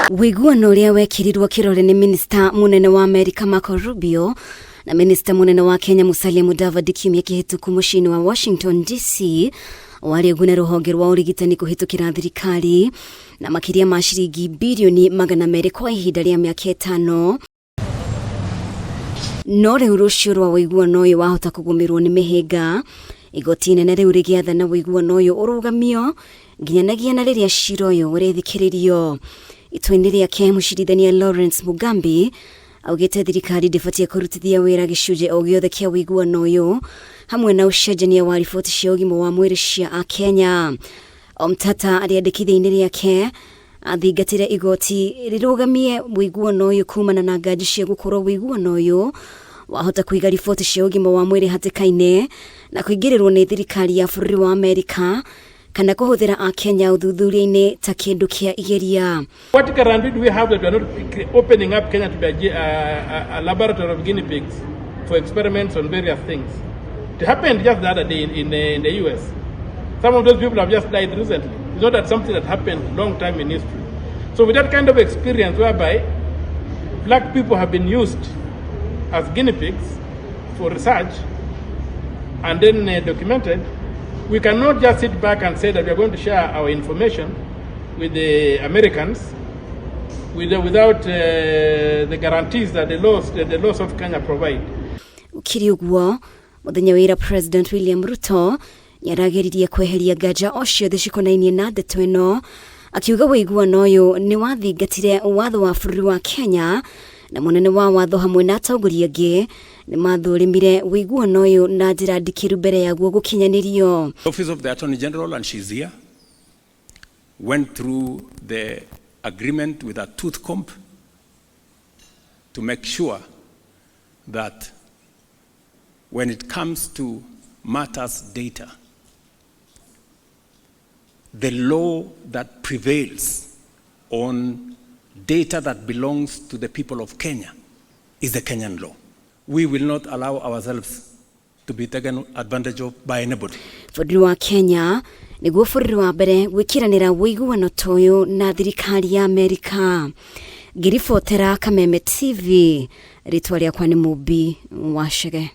Ũiguano ũrĩa wekĩrirwo kĩrore nĩ minista mũnene wa Amerika Marco Rubio na minista mũnene wa Kenya Musalia Mudavadi kiumia kĩhĩtũku mũciĩ-inĩ wa Washington DC warĩ ũgune rũhonge rwa ũrigitani kũhĩtũkĩra thirikari na makĩria ma ciringi birioni 200 kwa ihinda rĩa mĩaka ĩtano. No rĩu rũciũ rwa ũiguano ũyũ wahota kũgũmĩrwo nĩ mĩhĩnga. Igoti inene rĩu rĩgĩathana ũiguano ũyũ ũrũgamio nginyanagia na rĩrĩa cira ũyũ ũrĩthikĩrĩrio. Itua-inĩ rĩake mũcirithania Lawrence Mugambi augĩte thirikari ndĩbatiĩ kũrutithia wĩra gĩcunjĩ o gĩothe kĩa ũiguano ũyũ hamwe na ũcenjania wa riboti cia ũgima wa mwĩrĩ cia Akenya. Omtata rĩandĩkithia-inĩ rĩake athingatire igoti rĩrũgamie ũiguano ũyũ kumana na nganja cia gũkorwo ũiguano ũyũ wahota kũiga riboti cia ũgima wa mwĩrĩ hatĩka-inĩ na kũingĩrĩrwo nĩ thirikari ya bũrũri wa Amerika kana kũhũthĩra Akenya ũthuthuria-inĩ ta kĩndũ kĩa igeria. What guarantee do we have that we are not opening up Kenya to be a laboratory of guinea pigs for experiments on various things? It happened just the other day in the US. Some of those people have just died recently. It's not that something that happened long time in history. So with that kind of experience whereby black people have been used as guinea pigs for research and then documented, we cannot just sit back and say that we are going to share our information with the Americans without the guarantees that the laws of Kenya provide. Ukiri ũguo, mũthenya wa ira President William Ruto nĩarageririe kweheria nganja o ciothe cikonainie na ndeto ĩno, akiuga ũiguano ũyũ nĩ wathingatire watho wa bũrũri wa Kenya na mũnene wa watho hamwe na atongoria angĩ nĩ mathũrimire ũiguano ũyũ na njĩra ndikĩru mbere yaguo gũkinyanĩrio. Office of the Attorney General, and she's here, went through the agreement with a tooth comb to make sure that when it comes to matters data, the law that prevails on data that belongs to the people of Kenya is the Kenyan law. We will not allow ourselves to be taken advantage of by anybody. Bũrũri wa Kenya nĩguo bũrũri wa mbere gwĩkĩranĩra ũiguano ta ũyũ na thirikari ya Amerika. Ngĩribotera Kameme TV, rĩtwa rĩakwa nĩ Mũmbi wa Chege.